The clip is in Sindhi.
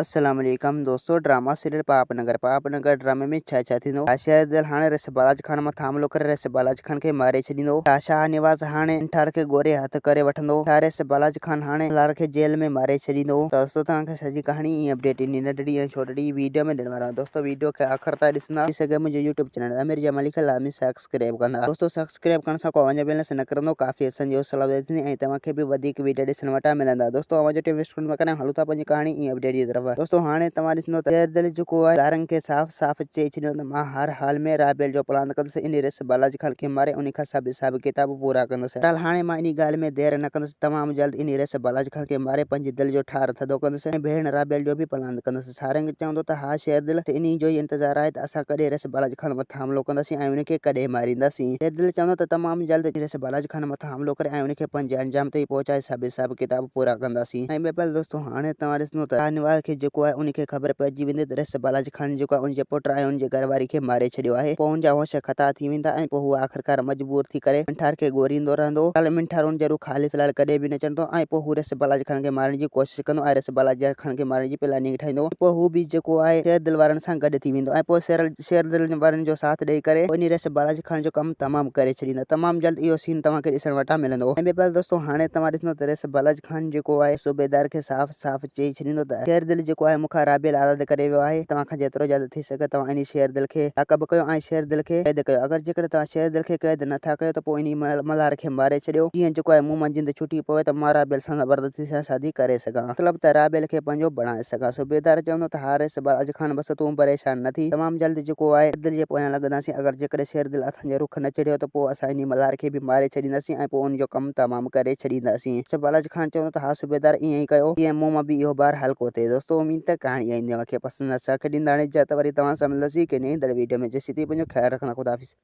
السلام عليڪم دوستو ڊراما سيريل پاپ نگر پاپ نگر ڊرامي ۾ ڇا ڇا ٿيندو ڇا شهزل هاڻي رس بالاچ خان مٿان حملو ڪري رس بالاچ خان کي ماري ڇڏيندو ڇا شاهه نواز هاڻي انٺار کي گوري هٿ ڪري وٺندو ڇا رس بالاچ خان هاڻي سالار کي جيل ۾ ماري ڇڏيندو ته دوستو توهان کي سڄي ڪهاڻي ۽ اپڊيٽ انهي ننڍڙي ۽ ڇوٽڙي ويڊيو ۾ ڏيڻ وارو آهيان دوستو ويڊيو کي آخر تائين ڏسندا ٿي سگهي منهنجو يوٽيوب چينل امير جمالي کي لازمي سبسڪرائب ڪندا دوستو سبسڪرائب ڪرڻ سان ڪو اوهان جو بيلنس نه ڪرندو ڪافي اسان جي حوصلا افزائي ٿيندي ۽ توهان کي به وڌيڪ ويڊيو ڏسڻ وٽان ملندا دوستو اوهان جو ٽيم ويسٽ ڪونه ڪريان هلون ٿا پنهنجي ڪهاڻي ۽ اپڊيٽ جي طرف دوستو هاڻي توهان ڏسندو ته شيردل جيڪو آهي سارنگ کي صاف صاف چئي ڇڏيندو ته مان هر حال ۾ رابيل جو پلاند ڪندس انهي رس بالاجي خان کي ماري انهي کان سڀ حساب ڪتاب پورا ڪندس بهرحال هاڻي مان انهي ڳالهه ۾ دير نه ڪندس تمام جلد انهي رس بالاجي خان کي ماري پنهنجي دل جو ٺار ٿڌو ڪندس ۽ ڀيڻ رابيل جو به پلاند ڪندس سارنگ چوندو ته ها شيردل، انهي جو ئي انتظار آهي ته اسان ڪڏهن رس بالاچ خان مٿان حملو ڪنداسين ۽ ان کي ڪڏهن مارينداسين. شيردل چوندو ته تمام جلد رس بالاچ خان مٿان حملو ڪري ۽ ان کي پنهنجي انجام تائين پهچائي سڀ حساب ڪتاب پورا ڪنداسين. ۽ ٻئي پاسي دوستو هاڻي توهان ڏسندو ته شاهنواز کي جيڪو آهي ان کي خبر پئجي ويندي ته رس بالاچ خان جيڪو آهي ان جي پٽ ۽ ان جي گهر واري کي ماري ڇڏيو آهي. پوء ان جا هوش خطا ٿي ويندا ۽ پوء هو آخرڪار مجبور ٿي ڪري منٺار کي ڳوريندو رهندو. في الحال منٺار ان جي روح خالي في الحال ڪڏهن به نه چڙهندو ۽ پوء هو رس بالاچ خان کي مارڻ جي ڪوشش ڪندو ۽ رس بالاچ خان کي مارڻ جي پلاننگ ٺاهيندو ۽ پوء هو به جيڪو آهي شير دل وارن سان گڏ ٿي ويندو ۽ پوء شير دل وارن جو ساٿ ڏئي ڪري انهي رس بالاچ خان جو ڪم تمام ڪري ڇڏيندا. تمام جلد اهو سين توهان کي ڏسڻ وٽان ملندو. ۽ ٻئي پاسي دوستو هاڻي توهان ڏسندو ته رس بالاچ خان جيڪو آهي صوبيدار کي صاف صاف چئي ڇڏيندو ته شير دل جيڪو آهي مون کان رابيل آزاد ڪري ويو آهي توهان کان جيترو جلد ٿي سگهي توهان انهي شير دل کي لاڪب ڪيو ۽ شير دل کي قيد ڪيو اگر جيڪڏهن توهان شير دل کي قيد نه ٿا ڪيو ته پوء انهي ملهار کي ماري ڇڏيو جيئن جيڪو آهي مون مان جند ڇٽي پوي ته مان رابيل سان زبردستي سان شادي ڪري سگهان مطلب ته رابيل کي پنهنجو بڻائي سگهان. صوبيدار چوندو ته ها ريس بالاچ خان بس تون پريشان نه ٿي تمام جلد جيڪو آهي شير دل جي پويان لڳنداسين اگر جيڪڏهن شير دل اسان جي رخ نه چڙهيو ته پوء اسان انهي ملهار کي به ماري ڇڏينداسين ۽ پوء ان جو ڪم تمام ڪري ڇڏينداسين. ريس بالاچ خان چوندو ته ها صوبيدار ائين ئي ڪيو جيئن مون مان به اهو بار هلڪو ٿئي. دوستو اميد ته ڪهاڻي ۽ اوهان کي پسند اچي. ڏيندا هاڻي اجازت وري توهان سان ملنداسين هڪ نئين ايندڙ ويڊيو ۾ جيسين تائين پنهنجو خيال رکندا خدا حافظ.